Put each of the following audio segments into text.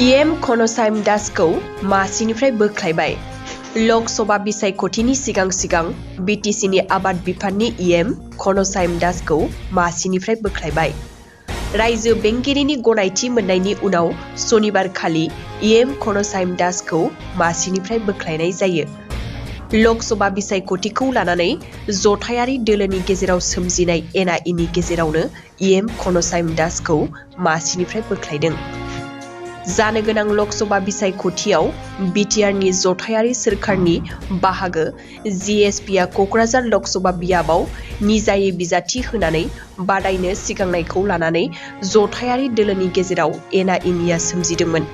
M घन'स दासखौ मासिनिफ्राय बोख्लायबाय। लक सभा बिसायख'थिनि सिगां बिटिसिनि आबाद बिफाननि एम घन'स दासखौ मासिनिफ्राय बोख्लायबाय। रायजो बेंगिरिनि गनायथि मोननायनि उनाव सनिबार खालि एम घन'स दासखौ मासिनिफ्राय बोख्लायनाय जायो। लक सभा बिसायख'थिखौ लानानै जथायारि दोलोनि गेजेराव सोमजिनाय एना एनि गेजेरावनो एम घन'स दासखौ मासिनिफ्राय बोख्लायदों। जानो गोनां लक सभा बिसायख'थियाव बिटिआरनि जथायारि सोरखारनि बाहागो जिएसपिआ क'क्राझार लक सभा बियाबाव निजायै बिजाथि होनानै बादायनो सिगांनायखौ लानानै जथायारि दोलोनि गेजेराव एना एनिया सोमजिदोंमोन।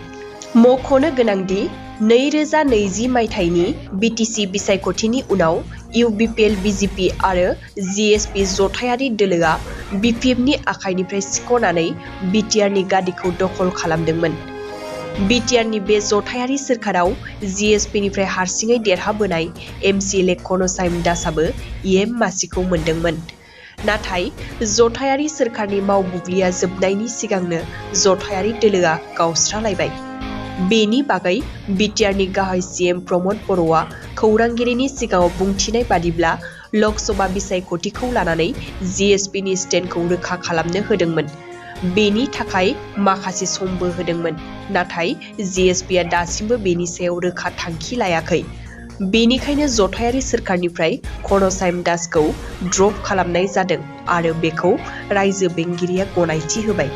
मख'नो गोनांदि 2020 मायथाइनि बिटिसि बिसायख'थिनि उनाव इउबिपिएल बिजेपि आरो जिएसपि जथायारि दोलोआ बिपिएफनि आखाइनिफ्राय सिख'नानै बिटिआरनि गादिखौ दखल खालामदोंमोन। बिटिआरनि बे जथायारि सोरखाराव जिएसपिनिफ्राय हारसिङै देरहाबोनाय एमसिएलए घन'स दासआबो एम मासिखौ मोनदोंमोन। नाथाय जथायारि सोरखारनि मावबुग्लिया जोबनायनि सिगांनो जथायारि दोलोआ गावस्रालायबाय। बेनि बागै बिटिआरनि गाहाय सिएम प्रमद बर'आ खौरांगिरिनि सिगाङाव बुंथिनाय बादिब्ला लक सभा बिसायख'थिखौ लानानै जिएसपिनि स्टेन्डखौ रोखा खालामनो होदोंमोन। बेनि थाखाय माखासे समबो होदोंमोन। नाथाय जिएसपिआ दासिमबो बेनि सायाव रोखा थांखि लायाखै। बेनिखायनो जथायारि सोरखारनिफ्राय घन'स दासखौ ड्रप खालामनाय जादों आरो बेखौ रायजो बेंगिरिया गनायथि होबाय।